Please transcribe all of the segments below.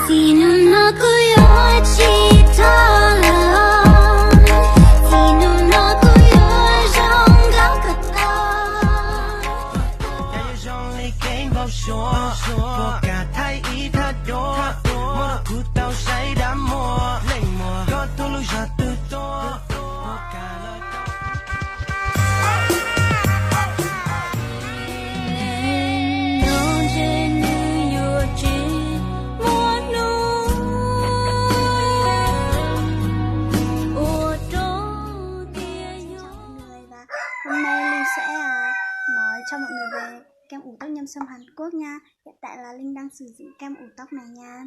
Txij hnub no kuv yuav tsis dhau lawm, txij hnub no kuv yuav zoo nkauj kawg tau. Cas yuav zoo li keeb npau suav, puas kam thaij ib thaj cuab, muab rau kuv tau saib dab muag, koj tuaj lub zog twg tuaj. Hôm nay Linh sẽ à, nói cho mọi người về kem ủ tóc Nhâm Sâm Hàn Quốc nha. Hiện tại là Linh đang sử dụng kem ủ tóc này nha.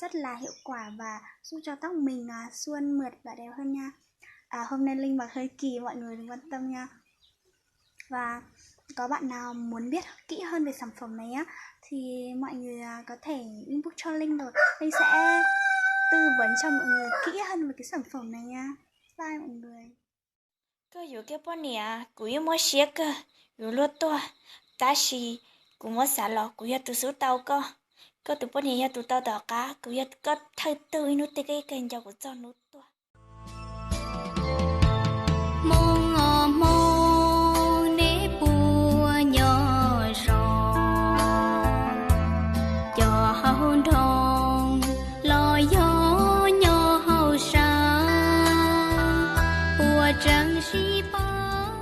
Rất là hiệu quả và giúp cho tóc mình à, suôn mượt và đẹp hơn nha. À, hôm nay Linh mặc hơi kỳ, mọi người đừng quan tâm nha. Và có bạn nào muốn biết kỹ hơn về sản phẩm này á thì mọi người à, có thể inbox cho Linh rồi Linh sẽ tư vấn cho mọi người kỹ hơn về cái sản phẩm này nha. Bye mọi người. Koj yuav kiag poj niam, kuv yeej muab siab kawg, yuav luag tuag, tab sis kuv muab xav los kuv yog tus xub tau koj. Koj tus poj niam yog tus tau tom qab, kuv yog koj thawj tug, ib hnub twg koj yeej kawg nco kuv txog hnub tuag. Hmoob os Hmoob, neb puas nyob zoo? Cov hauv nroog los yog nyob hauv sab, puas tseem sib pab?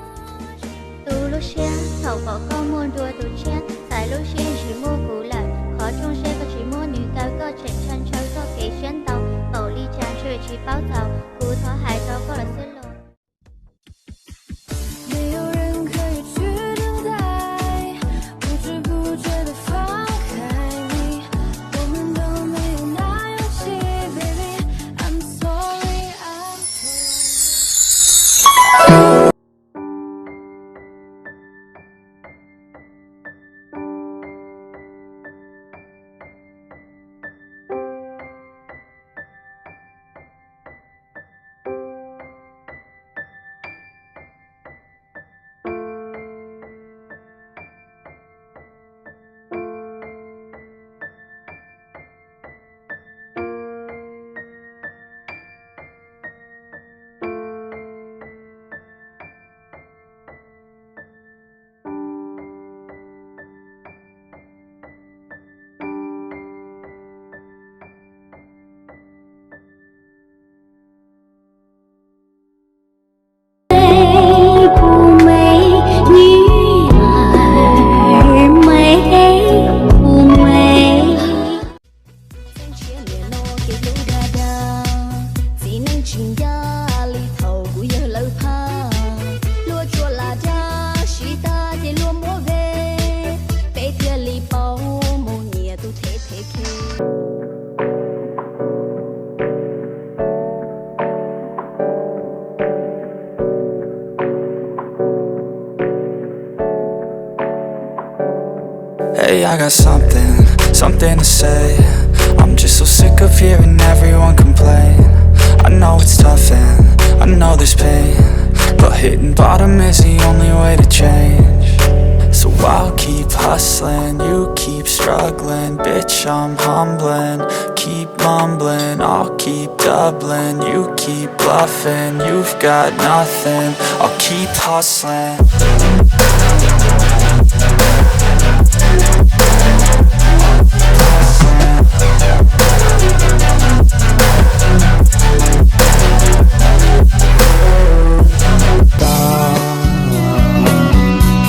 Tu lub siab thaum pom koj muaj dua tus tshiab, txais lub siab tsis muaj kuv lawm. Qhov rooj siab koj tsis muab nws kaw, koj tseem tshaj ntshaw txoj kev siab ntau. Npaum li cas ntshe tsis paub txaus, kuv thov hais rau koj lawm xwb los. Txheeb tshiab nim no kev hlub dag dag, txiv neej tsis ncaj li thaum kuv yawg lawv phaj. Luag tsuas lam dag sib tag ces luag muab ve, peb thiaj li paub mus nyiam tus thev thev khe. Hey, I got something, something to say. I'm just so sick of hearing everyone complain. I know it's tough and I know there's pain, but hitting bottom is the only way to change. So I'll keep hustling, you keep struggling, bitch, I'm humbling. Keep mumbling, I'll keep doubling. You keep bluffing, you've got nothing. I'll keep hustling.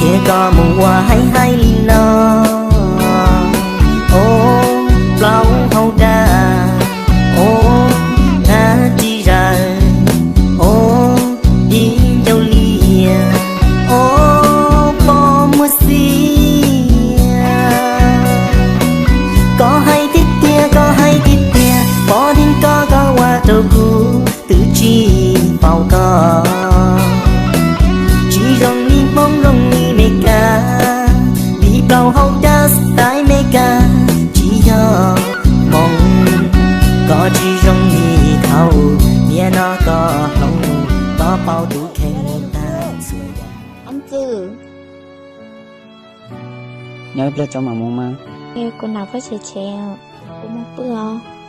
Thiab koj mus ua haib haib li no, o, plaub hau dag, o, hnav tsis zawm, o, ib ncauj liam, o, pom muag xiab. Koj hais tiag tiag, koj hais tiag tiag, pom tiag koj, koj ua rau kuv twb tsis paub koj. Tsis zoo li Hmoob, zoo li Meskas, vim plaub hau dag style Meskas, tsis yog Hmoob. Koj tsis zoo li thaum, nim no koj hloov, koj paub tus kheej tag txhua yam. Nyob ib pliag tso mam mus mas. Kuv hnav pob tsev tsev, kuv pw os.